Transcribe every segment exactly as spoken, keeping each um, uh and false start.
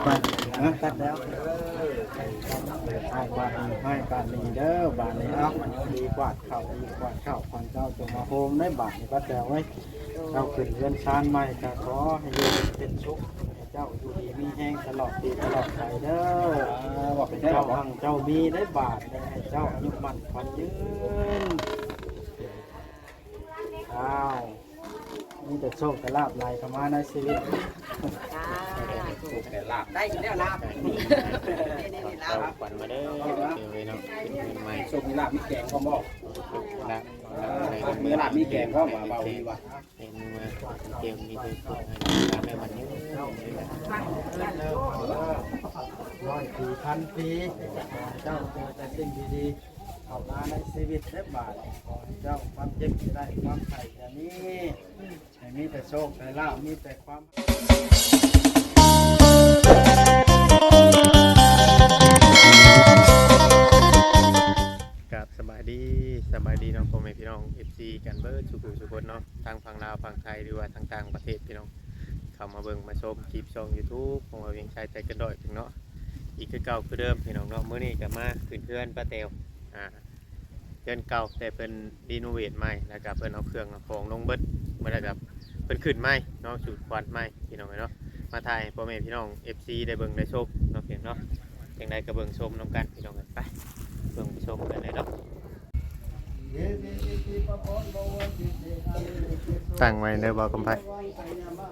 ไปนะ ตัดแล้ว ให้บ้านนี้ ให้บ้านนี้เด้อ บ้านนี้ เอา ดีกวาดเข้า ดีกวาดเข้า ขวัญเจ้าจงมาโฮมได้ บ้านนี้ ป้าแต๋วเอ้ย เจ้าขึ้นเฮือนชานใหม่ ก็ขอให้อยู่เป็นสุข ให้เจ้าอยู่ดีมีแฮงตลอดปีตลอดไปเด้อ อ่า บอกเป็นเจ้า เจ้าหังเจ้ามีได้ บาทได้ ให้เจ้าอายุมั่นขวัญยืน อ้าว มีแต่โชคแต่ลาภไหลเข้ามาในชีวิต จ้า โชคแต่ลาภ ได้อยู่แล้วลาภ นี่ๆๆ ลาภ ขวัญมาเด้อ เจอเลยเนาะ ขึ้นใหม่ โชคมีลาภมีแกงพร้อมบ่ ลาภ เออ มีลาภมีแกงพร้อมว่าเบาดีว่ะ เห็นมาเกมมีแต่สุขให้ตามแม่วันนี้ ร้อยปีพันปี เจ้าเจอแต่สิ่งดีๆ เข้ามาในชีวิตเด้อบาด ขอให้เจ้าความเจ็บจะได้ ความไข้จะมี ให้มีแต่โชคแต่ลาภ มีแต่ความ ครับ สบายดี สบายดีเนาะ พ่อแม่พี่น้อง เอฟซี กันเบิดสุขุสุคนเนาะ ทางฝั่งลาว ฝั่งไทย หรือว่าทางต่างประเทศพี่น้อง เข้ามาเบิ่งมาชมคลิปช่องยูทูบของเรา เวียงชัยใจเกินร้อยเนาะ อีกคือเก่าคือเดิมพี่น้องเนาะ มื้อนี้ก็มาขึ้นเฮือนป้าแต๋ว อ่า เฮือนเก่า แต่เพิ่นรีโนเวทใหม่ แล้วก็เพิ่นเอาเครื่องเอาของลงเบิด เมื่อแล้วก็เพิ่นขึ้นใหม่เนาะ สูตรควันใหม่พี่น้องเนาะ มาถ่ายให้พ่อแม่พี่น้อง เอฟซี ได้เบิ่งได้ชมเนาะพี่น้องเนาะ จังใดก็เบิ่งชมนำกันพี่น้อง ไป เบิ่งชมกันเลยเนาะ ตั้งไว้เด้อ บ่าวคำไพ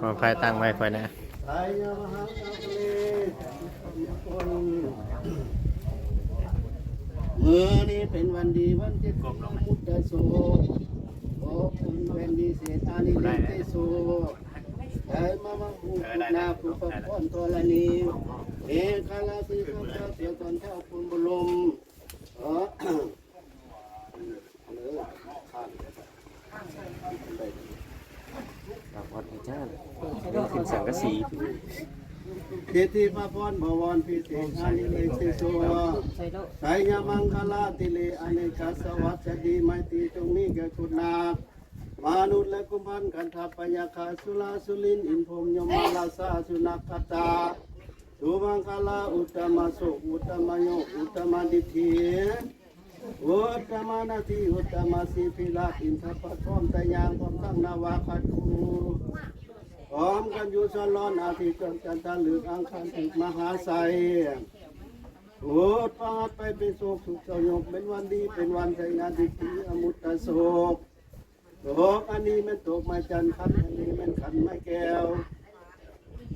บ่าวคำไพตั้งไว้ค่อยนะ มื้อนี้เป็นวันดีวันที่ มุตตะโส ขอคุณแผ่นดินเศรษฐานิเลกเทโส ได้มามาผู้นาผู้ปกครองธรณี เอกราชสีของเจ้าเสือตอนเจ้าคุณบรม เออ เออ ข้าง ตามวัดพระเจ้า เรื่องขึ้นสังกะสี สิทธิพระพรบวรพิเศษอานิเลกเทโส ไสยมังคลาติเลอเนกาสวัสดีไมตรีจงมีแก่คุณนาค มนุษย์และกุมพันธ์ ขันธพยาคาสุราสุรินทร์อินพรหมยมราชาสุนัขขตา สุมังคลาอุตตมสุข อุตตมโยค อุตตมดิฏฐิ อุตตมนาที อุตตมสีพิราช อินทพัดพร้อมแต่ยางพร้อมทั้งนาวาขัดคู พร้อมกันอยู่สอนร้อนอาทิตย์จนจันทร์ทะลึกอังคารถึงมหาไสย โอดปาดไปเป็นโชคสุขเจ้ายกเป็นวันดีเป็นวันไสยาดิฏฐิอมุตตะโสก โสกอันนี้แม่นตกไม้จันทร์ ขันอันนี้แม่นขันไม้แก้ว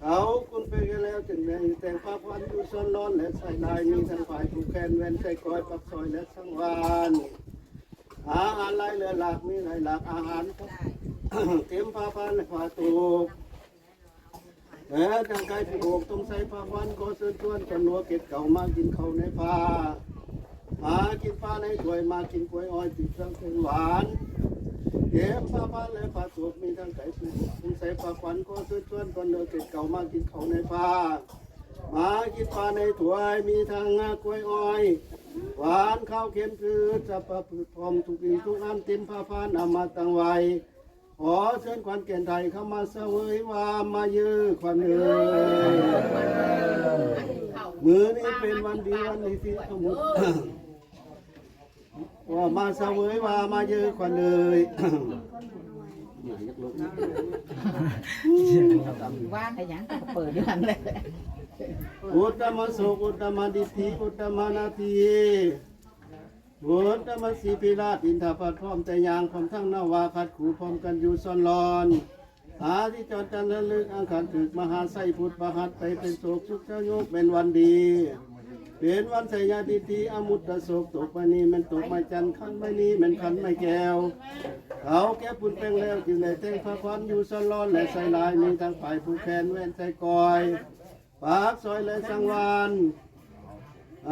เขาคุณไปกันแล้วจึงได้แต่งพระพันอยู่สอนร้อนและใส่ลาย มีทั้งฝ่ายผูกแขนแหวนใส่กอยปักซอยและสังวาน อาหารหลายเหลือหลากมีหลายหลากอาหาร เต็มผ้าพันและผ้าตูก เออทางไกลผู้โบกต้องใส่ผ้าพันก็เชิญชวนกันหนัวเกล็ดเก่ามากินข้าวในผ้า มากินปลาในถ้วย มากินกล้วยอ้อยติดเครื่องเส้นหวาน เตรียมผ้าพันและผ้าสวดมีทั้งไก่ผู้โบกต้องใส่ผ้าพันก็เชิญชวนกันหนัวเกล็ดเก่ามากินข้าวในผ้า มากินปลาในถ้วยมีทั้งกล้วยอ้อย หวานข้าวเค็มพืชสรรพพืชพร้อมทุกสิ่งทุกอันเต็มผ้าพันเอามาตั้งไว้ ขอเชิญขวัญแก่นไทยเข้ามาเสวยว่ามาเยือขวัญเอ่ย มื้อนี้เป็นวันดีวันดีที่สมุทร ว่ามาเสวยว่ามาเยือขวัญเอ่ย ว่างขยันก็เปิดอยู่หันเลย อุตตมสุข อุตตมดิฏฐิ อุตตมนาที อุตตมสีพิราช อินทพัดพร้อมแต่ยางพร้อมทั้งนาวาขัดขูพร้อมกันอยู่สอนร้อน อาทิตย์จอดจันทร์ทะลึกอังคารถึกมหาไสยพุทธประหัตไปเป็นโศกสุขเจ้ายกเป็นวันดี เป็นวันไสยาดิฏฐิอมุตตะโศกตกมานี้แม่นตกไม้จันทร์ขันไม้นี้แม่นขันไม้แก้ว เขาแก้วปุนแป้งแล้วจึงได้แต่งพระพันอยู่สอนร้อนและใส่ลายมีทั้งฝ่ายผู้แขนแหวนใส่กอย ปากซอยและสังวาน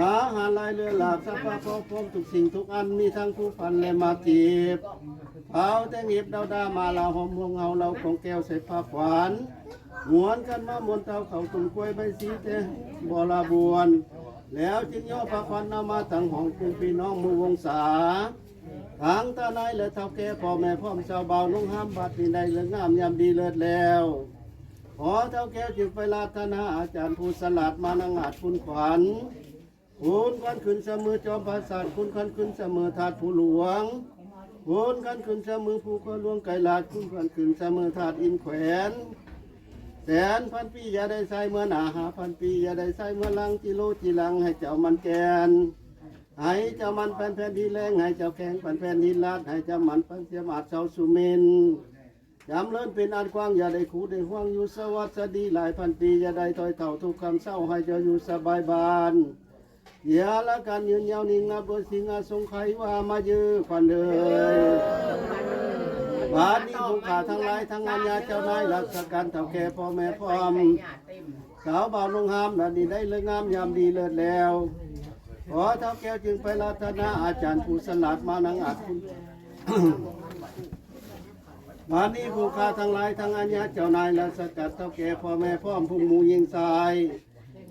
อาหารหลายเหลือหลากสัพพะพร้อมพร้อมทุกสิ่งทุกอันมีทั้งผู้พันและมาจีบเผาแต่งเห็บดาวดามาลาหอมห่วงเฮาเราของแก้วใส่ผ้าขวัญหวนกันมามวนเตาเขาตุ่มกล้วยใบสีแต่บรบวน แล้วจึงย่อผ้าขวัญเอามาตั้งห้องกลุ่มพี่น้องหมู่วงศาทั้งตาในและเฒ่าแก่พ่อแม่พร้อมชาวบ่าวลงห้ามบัดนี้ได้เลิกงามยามดีเลิศแล้ว ขอเฒ่าแก้วจึงไปราธนาอาจารย์ผู้สลาดมานังอาจคุณขวัญ คุณขวัญขึ้นเสมอจอมปราสาท คุณขวัญขึ้นเสมอธาตุผู้หลวง คุณขวัญขึ้นเสมอภูเขาหลวงไกรลาด คุณขวัญขึ้นเสมอธาตุอินแขวน แสนพันปีอย่าได้ใส่เมื่อหน้า ห้าพันปีอย่าได้ใส่เมื่อหลัง จิโลจิหลังให้เจ้ามันแก่น ให้เจ้ามันปันแผ่นดินแรง ให้เจ้าแข็งปันแผ่นดินลาด ให้เจ้ามันปันเสียมอาจเสาสุเมน จำเริญเป็นอันกว้าง อย่าได้ขูดได้ห่วง อยู่สวัสดีหลายพันปี อย่าได้ถอยเฒ่าทุกข์คำเศร้า ให้เจ้าอยู่สบายบ้าน เสียละกันยืนยาวนิ่งนับโดยสิงห์อาสงไขยว่ามายื้อขวัญเอ่ย บาดนี้ผู้ข้าทั้งหลายทั้งอาญาเจ้านายราชการเฒ่าแก่พ่อแม่พร้อม สาวบ่าวนุ่งห้ามและดีได้เลิกงามยามดีเลิศแล้ว ขอเฒ่าแก้วจึงไปราธนาอาจารย์ผู้สลาดมานังอาจคุณ บาดนี้ผู้ข้าทั้งหลายทั้งอาญาเจ้านายราชการเฒ่าแก่พ่อแม่พร้อมผู้หมู่ยิงชาย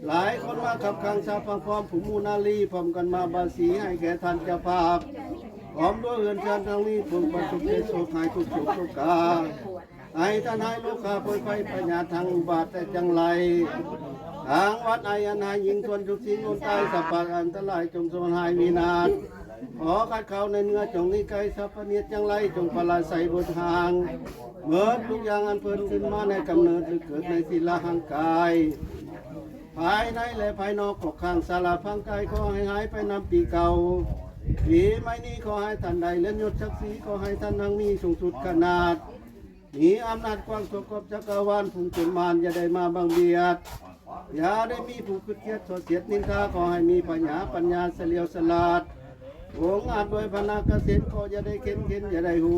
หลายคนมาขับขังสาพังพร้อมผู้หมู่นาลีพร้อมกันมาบาสีให้แก่ท่านเจ้าภาพ พร้อมด้วยเฮือนเชิญทั้งนี้เพิ่งประสบแก่โศกหายทุกข์โศกโศกา ให้ท่านหายโรคาป่วยไข้พยาธิทางอุบาทแต่จังไร ทางวัดไออันหายยิงทวนทุกสิ่งอนตายสัพพะอันตรายจงสูญหายวินาศ ขอขัดเขาในเนื้อจงนี้ไกลสัพพะเนียดจังไรจงปราศัยบนทาง เมิดทุกอย่างอันเพิ่นขึ้นมาในกำเนิดหรือเกิดในศิลาหังกาย ภายในและภายนอกขอข้างสาราพังกายขอให้หายไปนำปีเก่า ปีใหม่นี้ขอให้ท่านได้เลื่อนยศศักดิ์ศรีขอให้ท่านทั้งมีสูงสุดขนาด มีอำนาจกว้างทั่วกอบจักรวาลผู้เป็นมารอย่าได้มาบังเบียด อย่าได้มีผู้คิดเกียดส่อเสียดนินทาขอให้มีปัญญาปัญญาเฉลียวฉลาด องอาจด้วยพนาเกษตรขออย่าได้เข็นเข็นอย่าได้หู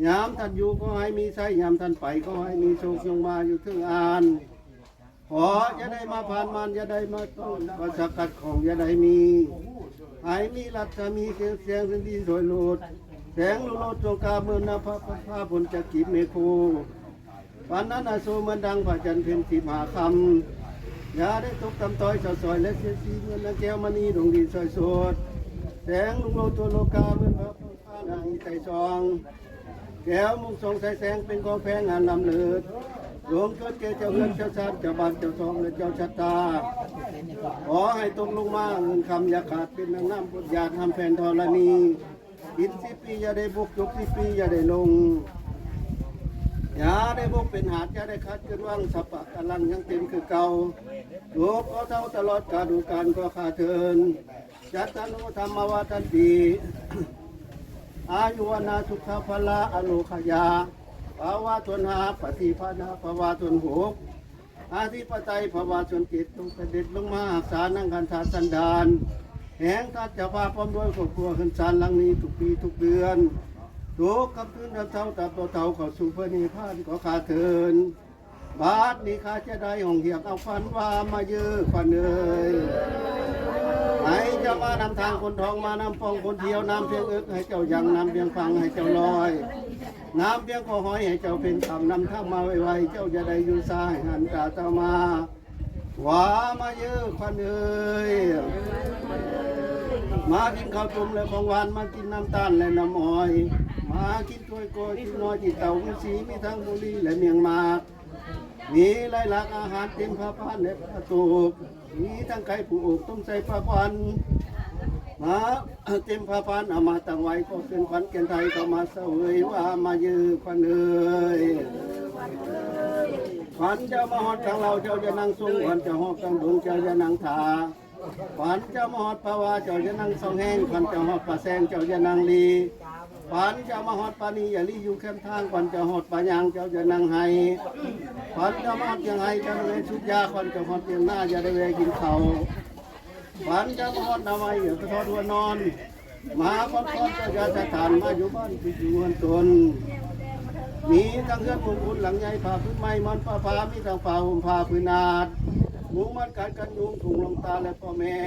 ยามท่านอยู่ขอให้มีไส้ยามท่านไปขอให้มีโชคยงมาอยู่ถึงอาน ขออย่าได้มาผ่านมานอย่าได้มาต้องประสากัดของอย่าได้มี ให้มีรัศมีเสียงเสียงสินดีสวยหลุด แสงลุโลดจงกาเมืองนภาพพระพลจะกิจเมโคปันนั้นอาโซเหมือนดังพระจันทร์เพ็ญสิบห้าคำ อย่าได้ตกตำต้อยเศร้าซอยและเสียสีเหมือนนางแก้วมณีดวงดีสวยสด แสงลุโลดตัวโลกาเหมือนพระพลานาอีไตรสอง แก้วมุกส่องใสแสงเป็นของแพงงานล้ำเลิศ ดวงเกิดแก่เจ้าเฮือนเจ้าชาติเจ้าบ้านเจ้าซองและเจ้าชะตา ขอให้ตกลงมาเงินคำอย่าขาดเป็นนางน้ำบทหยาดทำแผ่นธรณี กินสิบปีอย่าได้บกจบสิบปีอย่าได้ลง อย่าได้บกเป็นหาดอย่าได้ขาดเกินว่างสัพพะกำลังยังเต็มคือเก่า โลกก็เท่าตลอดกาดูการก็ขาดเทิน จัตตานุธรรมวัฒนติ อายุวนาสุขะพละอโลคยา ภาวะตนหาปฏิภาณาภาวะตนหก อธิปไตยภาวะตนเจ็ดตรงเสด็จลงมาหาสานังคันธาสันดาน แห่งทัตเจ้าภาพพร้อมด้วยครอบครัวขึ้นศาลหลังนี้ทุกปีทุกเดือน ทุกค่ำคืนตอนเช้าตราบเท่าเข้าสู่พระนิพพานก็ขาดเทิน บาดนี้ข้าจะได้ห้องเหียกเอาขวัญว่ามาเยอะขวัญเอ่ย ให้เจ้ามานำทางคนท้องมานำปองคนเที่ยวนำเพียงเอิกให้เจ้ายังนำเพียงฟังให้เจ้าลอย นำเพียงคอหอยให้เจ้าเป็นคำนำทางมาไวๆเจ้าจะได้อยู่สายหันตาเจ้ามา ว่ามาเยอะขวัญเอ่ย มากินข้าวต้มและของหวานมากินน้ำตาลและน้ำอ้อย มากินถ้วยโกยกินน้อยกินเต่ามีสีมีทั้งบุหรี่และเมียงหมาก มีหลายหลากอาหารเต็มผ้าผ้าและผ้าตูก มีทั้งไก่ผู้อกต้มใส่ปลาควัน มาเต็มผ้าผ้าเอามาตั้งไว้ก็เป็นขวัญแก่นไทยก็มาเสวยว่ามาเยอะขวัญเอ่ย ขวัญเจ้ามาฮอดทางเราเจ้าจะนั่งสูงขวัญเจ้าฮอดทางดงเจ้าจะนั่งถา ขวัญเจ้ามาฮอดปาวาเจ้าจะนั่งสองแห้งขวัญเจ้าฮอดปาแซงเจ้าจะนั่งลี ขวัญเจ้ามาฮอดปานีอย่าลีอยู่แคมทางขวัญเจ้าฮอดปายางเจ้าจะนั่งไห้ ขวัญเจ้ามาฮอดเชียงไฮ้เจ้าได้แวะชุบยาขวัญเจ้าฮอดเชียงหน้าอย่าได้แวะกินเขาว ขวัญเจ้ามาฮอดนาไว้อย่าไปทอดหัวนอน มาฮอดก้อนเจ้าอย่าสถานมาอยู่บ้านที่อยู่เงินตน มีทั้งเฮือนมุงคุณหลังใหญ่ผ้าพื้นไม้มันผ้าผ้ามีทั้งผ้าห่มผ้าพื้นอาดมุงมันกัดกันยุงถุงลงตาและพ่อแม่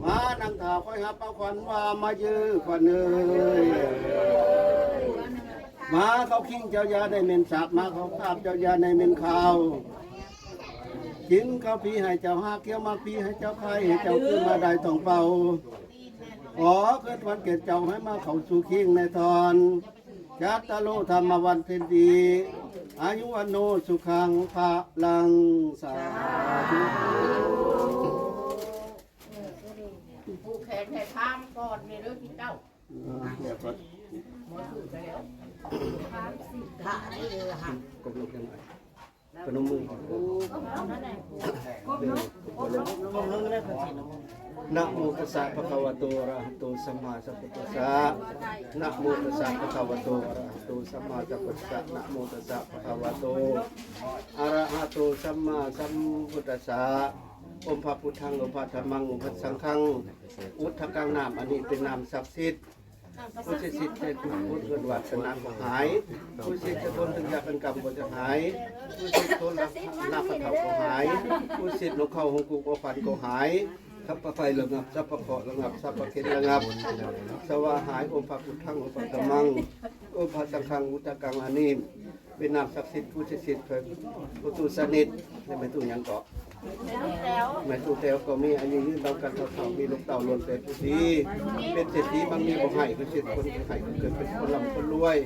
มานั่งถ่าคอยหับเอาขวัญว่ามายื้อขวัญเอ่ย มาเขาคิงเจ้าอย่าได้เหม็นสาบมาเขาคาบเจ้าอย่าได้เหม็นขาว กินข้าวปีให้เจ้าหากเกี้ยวหมากปีให้เจ้าไข่ให้เจ้าขึ้นมาได้ทองเป่า ขอเกิดวันเกิดเจ้าให้มาเข้าสู่คิงในทอน จัตตาโลธรรมวันเพ็ญดี อายุวันโนสุขังพลัง สาธุ ผูกแขนให้พราหมณ์ก่อนนี่เด้อพี่เจ้า อ่า เดี๋ยวก่อน พราหมณ์สิ ก้มลงยังไง พนมมือ นะโมตัสสะภะคะวะโตอะระหะโตสัมมาสัมพุทธัสสะ นะโมตัสสะภะคะวะโตอะระหะโตสัมมาสัมพุทธัสสะ นะโมตัสสะภะคะวะโตอะระหะโตสัมมาสัมพุทธัสสะ โอมพระพุทธัง โอมพระธัมมัง โอมพระสังฆัง อุทธัง น้ำอันนี้เป็นน้ำศักดิ์สิทธิ์ ผู้สิทธิ์สิทธิ์ใส่ทุกข์พ้นเกิดวาสนาก็หาย ผู้สิทธิ์จะพ้นถึงยากเป็นกรรมก็จะหาย ผู้สิทธิ์พ้นรับรับพระเถาก็หาย ผู้สิทธิ์นกเข้าหงกูก็ฟันก็หาย สัพพะภัยระงับ สัพพะเคราะห์ระงับ สัพพะเคล็ดระงับ สวาหาย โอมพระพุทธัง โอมพระธัมมัง โอมพระสังฆัง อุทธัง อันนี้ เป็นน้ำศักดิ์สิทธิ์ ผู้สิทธิ์สิทธิ์เพิ่น ผู้ตู้สนิท แม่ตู้หยังเกาะ แม่ตู้แต๋วก็มีอายุยืนเท่ากันเท่าๆ มีลูกเต้าล้วนแต่ผู้ดี เป็นเศรษฐีมั่งมีบ่ให้ เป็นเศรษฐีคนให้ เกิดเป็นคนร่ำคนรวย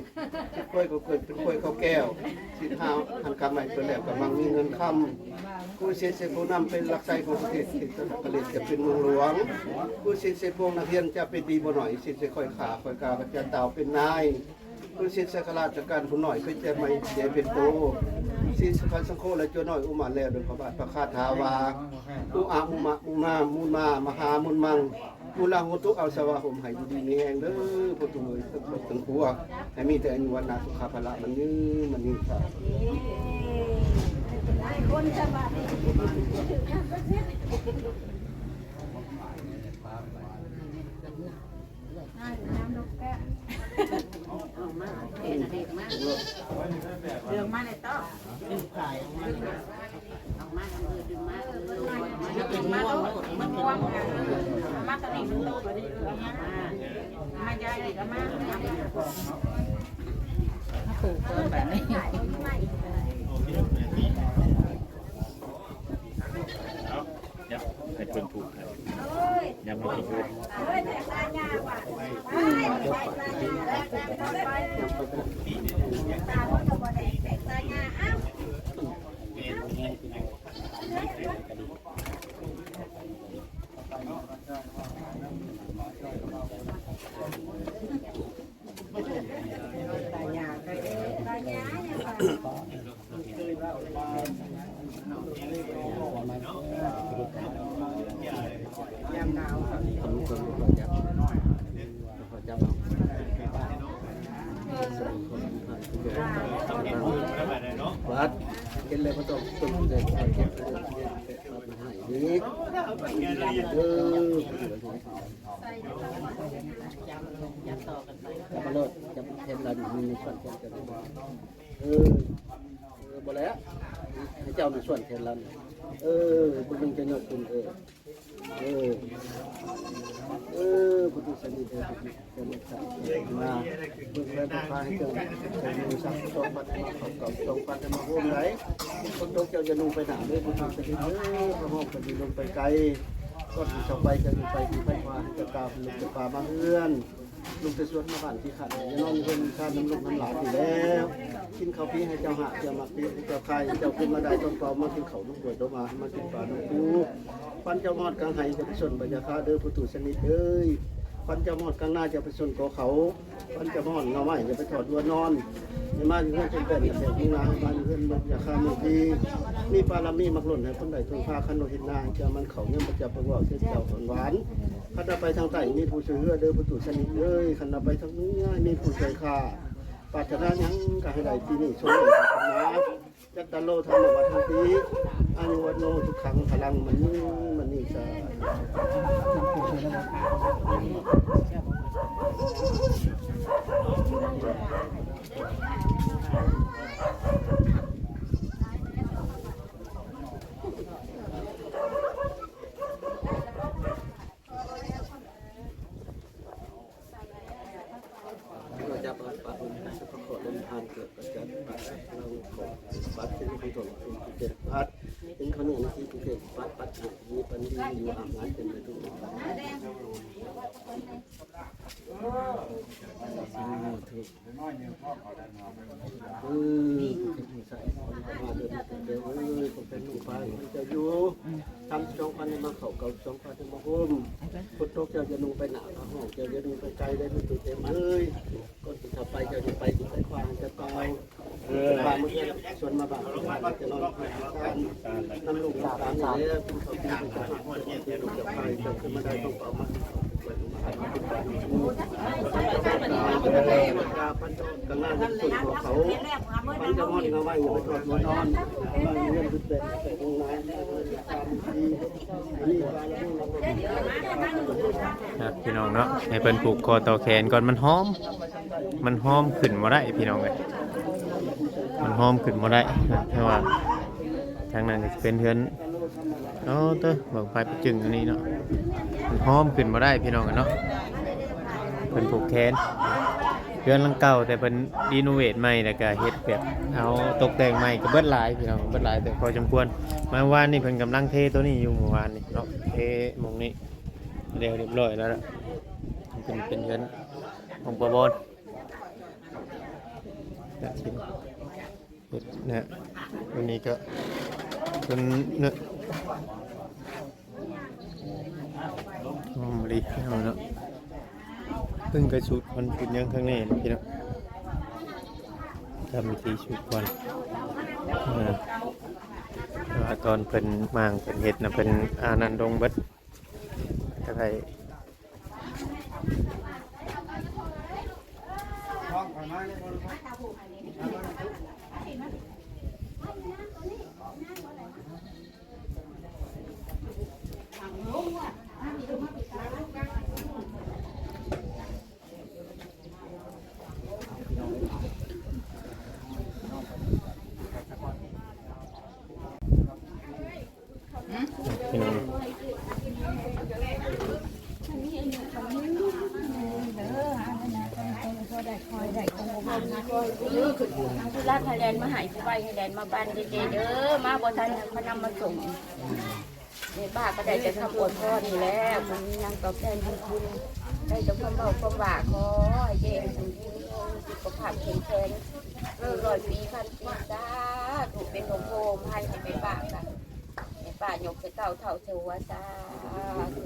เป็นกล้วยก็เกิดเป็นกล้วยข้าวแก้ว สิทธิ์หาหันกำไม้เพิ่นแล้วก็มั่งมีเงินคำ ผู้สิทธิ์สิทธิ์ผู้นำเป็นหลักชัยของประเทศ สิทธิ์ผลิตจะเป็นเมืองหลวง ผู้สิทธิ์สิทธิ์พวกนักเรียนจะเป็นดีบ่หน่อย สิทธิ์สิทธิ์ค่อยขาค่อยกาก็จะเต่าเป็นนาย ผู้สิทธิ์สักราชการผู้น้อยคือจะไม่เสียเป็นโต สิทธิ์สังโฆและเจ้าน้อยอุมาแล้วโดยพระบาทพระคาถาว่า อุอามุมะมุมามุนมา มหามุนมัง มุลาหุตุ เอาสวาหมให้อยู่ดีมีแฮงเด้อ ผู้ตุเลยทั้งครอบทั้งครัว ให้มีแต่อายุวัฒนะสุขะพละมันยืนมันยืนครับ คนจะบาดนี้ เรื่องมาในต่อ ดึงมา เอามาทางอื่นดึงมา เออ ดึงมาโลด มันม่วง มาตอนนี้มันโตกว่านี้ เออ เอามา มายายนี่ก็มา ผูกเพิ่มแบบนี้ ยับให้เพิ่นผูกให้ ยับให้เพิ่นผูก วัด เห็นเลยบ่ต้อง ต้องเดินไปเก็บ เก็บ เก็บ เก็บ เก็บ นี่ เออ จับมาโลด จับแขนเรานี่ มีส่วนแขนกัน เออ เออ บ่แล้ว ให้เจ้ามาส่วนแขนเรานี่ เออ ผู้หนึ่งจะยกขึ้น เออ เออ เออ ผู้ที่สนิทเด้อ ผู้ที่สนิทครับ มา เบิ่งแลพาให้เจ้า เจ้ามีทรัพย์สมบัติมา เขาเก่าสมบัติมาโฮมไหน คนตกเจ้าจะลงไปหนาเด้อ ผู้ที่สนิทเด้อ พระห้องก็ดีลงไปไกล ก่อนที่จะไป จะอยู่ไปที่ไปมา จะกล่าวเป็นลูกจะปลามาเฮือน ลูกจะสวดมาบ้านที่ขัน อย่านอนเฮือนข้าน้ำลูกน้ำหลานอยู่แล้ว กินข้าวฟรีให้เจ้าหา เจ้ามาฟรีให้เจ้าใคร เจ้าขึ้นมาได้ต้องเป่ามากินข้าวน้ำกล้วยต้มมา มากินปลาน้ำปู ฟันเจ้ามอดกลางไห จะไปชนพญาคาเด้อ ผู้ตู้สนิทเอ้ย ฟันเจ้ามอดกลางนา จะไปชนกอเขา ฟันเจ้ามอดเงาไม้ จะไปถอดวัวนอน ให้มาอยู่เฮือนจนเป็น แต่มีนา ให้มาอยู่เฮือนพญาคาเมืองพี มีปารามีมักล้น ให้คนใดทวงพา คันโนเห็นนา จะมันเขายังประจับประกอบเส้นเจ้าหวานหวาน คันไปทางใต้ มีผู้ช่วยเหลือเด้อ ผู้ตู้สนิทเอ้ย คันไปทางเหนือ มีผู้ช่วยข้า ปรารถนาหยังก็ให้ได้ที่นี่ สมหวังปรารถนา จัตตาโลธรรมวัฒนติ อายุวัฒโนสุขังพลัง มันยืนมันยืนสาธุ เราจะปาดปาดลมให้สุขะเคราะห์ลมพานเกิดประจันปัดเราขอปัดเป็นผู้ถมเป็นผู้เจ็บพัดเป็นขนมที่ เก่งปัดปัดหามีปันดีอยู่อาหารเป็นไปทุกอย่างสาธุ อืมใส่มาเดินเดินเอ้ยผมเป็นลูกพระมันจะอยู่ทำสองพันมาเขาเก่าสองพันมาห่มพุทธเจ้าจะลงไปหนาพระห้องเจ้าจะลงไปไกลได้ไม่ตื่นเต็มเลยก็จะไปเจ้าจะไปอยู่ไปควางจะเก่าเออพาเมื่อกี้ชวนมาบ้านมาจะนอนกันน้ำลูกตามนี่เลยคุณเขาเป็นลูกจะไปเจ้าขึ้นมาได้ต้องเป่ามา ครับพี่น้องเนาะให้เพิ่นผูกคอต่อแขนก่อนมันหอมมันหอมขึ้นบ่ได้พี่น้องเอ้ยมันหอมขึ้นบ่ได้นะเพราะว่าทางนั้นก็สิเป็นเฮือนเนาะเด้อบั้งไฟประจึงอันนี้เนาะมันหอมขึ้นบ่ได้พี่น้องเอ้ยเนาะเพิ่นผูกแขน เฮือนหลังเก่าแต่เพิ่นรีโนเวทใหม่แล้วก็เฮ็ดแบบเอาตกแต่งใหม่ก็เบิดหลายพี่น้องเบิดหลายแต่พอสมควรเมื่อวานนี้เพิ่นกำลังเทตัวนี้อยู่เมื่อวานนี้เนาะเทหม่องนี้แล้วเรียบร้อยแล้วล่ะมันเป็นเป็นเฮือนของป้าบอน เฮ็ดนะวันนี้ก็เป็นนะหอมมะลิเอาเนาะเพิ่งกระสูดมันเป็นยังข้างในนะพี่น้องทำวิธีสูดควันอ่าว่าก่อนเพิ่นมางเพิ่นเฮ็ดนะเพิ่นอานั่นลงเบิดก็ได้ พี่น้องผู้รักให้แลนมาให้ผู้ไหวให้แลนมาบ้านเด้อเด้อ มาบ่ทันเขานำมาส่ง แม่ป้าก็ได้แต่คำอวยพรนี่แหละ บ่มีหยังตอบแทนบุญคุณ ได้แต่ความเว้าความว่า ขอให้เจ้อยู่ดีมีแฮง สุขภาพเข้มแข็ง เออ ร้อยปีพันปี สาธุ เป็นลมโพลมไพรให้แม่ป้าจ้ะ แม่ป้ายกใส่เต้าเฒ่าเถิดว่า สาธุ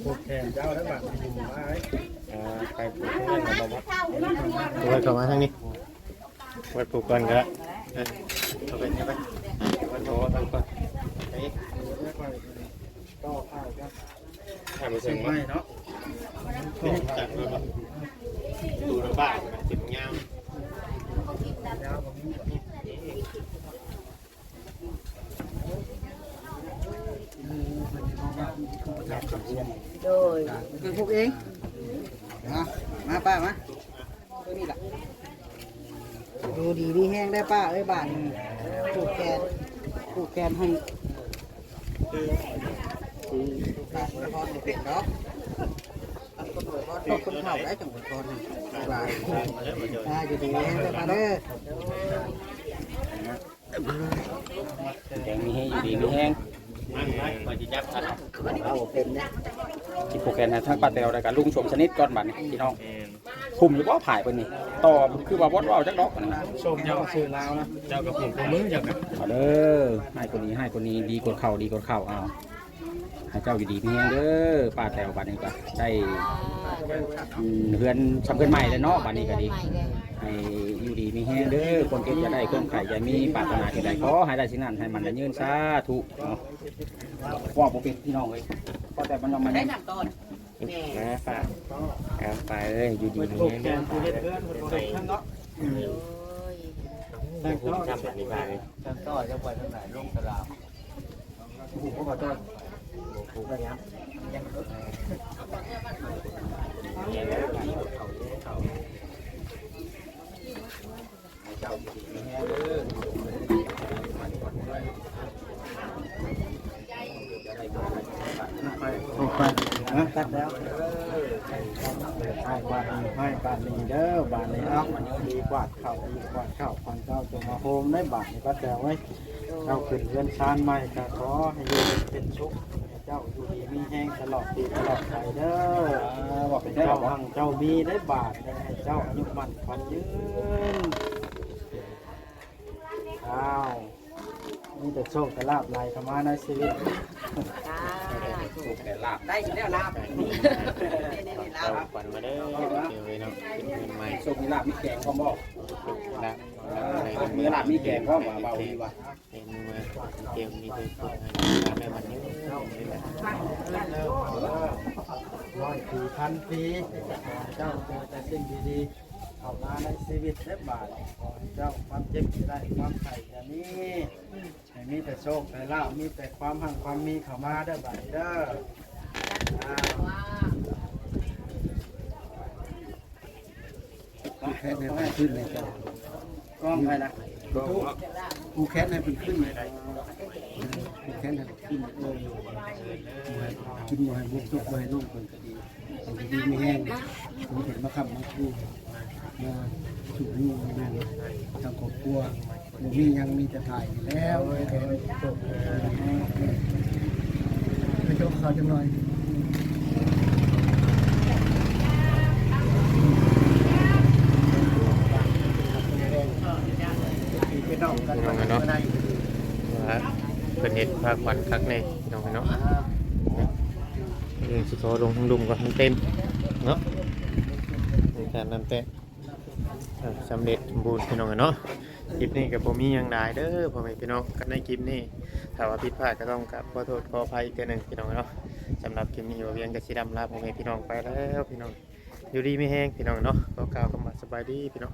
ผูกแขนเจ้าแล้วบาดนี้มาไว้อ่าไปผูกแขนแล้วบ่บ่ เอาไว้เข้ามาทางนี้ ไว้ผูกก่อนก็ได้ เออ เอาไปนี่ไป ไว้ผูกก่อนก่อน เฮ้ย ต่อผ้าจ้ะ ทำเชิง ไม่ เนาะ จัดมาแบบ ดูระบาดมันเป็นงาม โดย มาผูกเอง มา มาป้ามา ตัวนี้ล่ะ อยู่ดีมีแฮงได้ป้าเอ้ย บาดนี้ ผูกแขน ผูกแขนให้ บาดนี้ทอดบ่เป็นดอก คนอวยพรต้องคนเฒ่าได้จังอวยพรให้ บาดนี้ อ่า อยู่ดีมีแฮงได้ป้าเด้อ แดงมีแฮง อยู่ดีมีแฮง มันนะ มันจะจับขัด เอาเป็นนะ สิผูกแขนให้ทั้งป้าแต๋วแล้วก็ลุงสมสนิทก่อนบัดนี้พี่น้อง แม่น คุ้มอยู่บ่ผายเพิ่นนี่ ต่อคือว่าบ่เว้าจักดอกบัดนี้ ส้มเจ้าก็ซื้อลาวนะ เจ้าก็ผูกข้อมือเจ้าก็ เอาเด้อ ให้คนนี้ ให้คนนี้ ดีกว่าเขา ดีกว่าเขา เอา ให้เจ้าอยู่ดีมีแฮงเด้อ ป้าแต๋วบัดนี้ก็ได้ อืม เฮือนสำเพิ่นใหม่แล้วเนาะ บัดนี้ก็ดี ให้อยู่ดีมีแฮงเด้อ ความเจ็บอย่าได้ ความไข้อย่ามี ปรารถนาสิ่งใดขอให้ได้สิ่งนั้น ให้มันได้ยืน สาธุ เนาะ เว้าบ่เป็นพี่น้องเอ้ย พอแต่มันเอามา ได้น้ำต้น แม่ นะป้า ครับป้าเอ้ย อยู่ดีมีแฮงเด้อ ป้าเด้อ เฮ็ดเฮือนเฮ็ดเฮือนเนาะ อืม โอ้ย แต่งต่อ ทำแบบนี้ป้าเอ้ย แต่งต่อจะไปทางไหน ลงตลาด โอ้โห ขอโทษ โอ้โห ไปยัง ไป ออกไป นะ ตัดแล้ว ให้บ้านนี้ให้บ้านนี้เด้อ บ้านนี้ เอ้า ดีกวาดข้าว ดีกวาดข้าว ขวัญเจ้าจงมาโฮมได้ บ้านนี้ ป้าแต๋วเอ้ย เจ้าขึ้นเฮือนซานใหม่ ก็ขอให้อยู่เป็นสุข ให้เจ้าอยู่ดีมีแฮงตลอดปีตลอดไปเด้อ อ่า ว่าเป็น เจ้า ได้หรอ หังเจ้ามีได้ บาท ให้เจ้าอายุมั่นขวัญยืน อ้าว มีแต่โชคแต่ลาภไหลเข้ามาในชีวิต จ้า โชคแต่ลาภ ได้แล้วลาภ นี่นี่ลาภ ขวัญมาเด้อ เดี๋ยวเลยเนาะ ขึ้นเฮือนใหม่ โชคมีลาภมีแกงพร้อมบ่ โชคลาภ เออ มีลาภมีแกงพร้อมบ่ บ่าววีว่ะ เต็มมือ เตรียมมีแต่สุขให้ได้วันนี้ ร้อยปีพันปี เจ้าเจอแต่สิ่งดีๆ เข้ามาในชีวิตเด้อบาด ขอให้เจ้าความเจ็บอย่าได้ ความไข้อย่ามี ให้มีแต่โชคแต่ลาภ มีแต่ความหังความมีเข้ามาเด้อบาดเด้อ อ่า ผูกแขนให้เพิ่นขึ้นเลยจ้ะ กองไปละ ผูกแขนให้เพิ่นขึ้นเลย ผูกแขนให้เพิ่นขึ้นเลย เออ บ่ให้กิน บ่ให้บกจก บ่ให้ลง เพิ่นก็ดี เพิ่นก็ดีมีแฮง เพิ่นเห็นมาค้ำมาคู มาสู่อยู่แม่นทางครอบครัว บ่มีหยัง มีแต่ถ่ายนี่แหล้ว ไปชมเขาจังหน่อย พี่น้องกัน พี่น้องกันเนาะ ว่าเพิ่นเฮ็ดพาขวัญคักแน่พี่น้องเนาะ เรื่องสิขอลงทั้งดุมก่อน มันเต็มเนาะ ในการนำแต้ม อ่า สำเร็จสมบูรณ์พี่น้องเนาะ คลิปนี้ก็บ่มีหยังหลายเด้อพ่อแม่พี่น้อง กันในคลิปนี้ ถ้าว่าผิดพลาดก็ต้องกราบขอโทษขออภัยอีกเทื่อหนึ่งพี่น้องเนาะ สำหรับคลิปนี้บ่าวเวียงก็สิร่ำลาพ่อแม่พี่น้องไปแล้วพี่น้อง อยู่ดีมีแฮงพี่น้องเนาะ ขอกล่าวคำว่าสบายดีพี่น้อง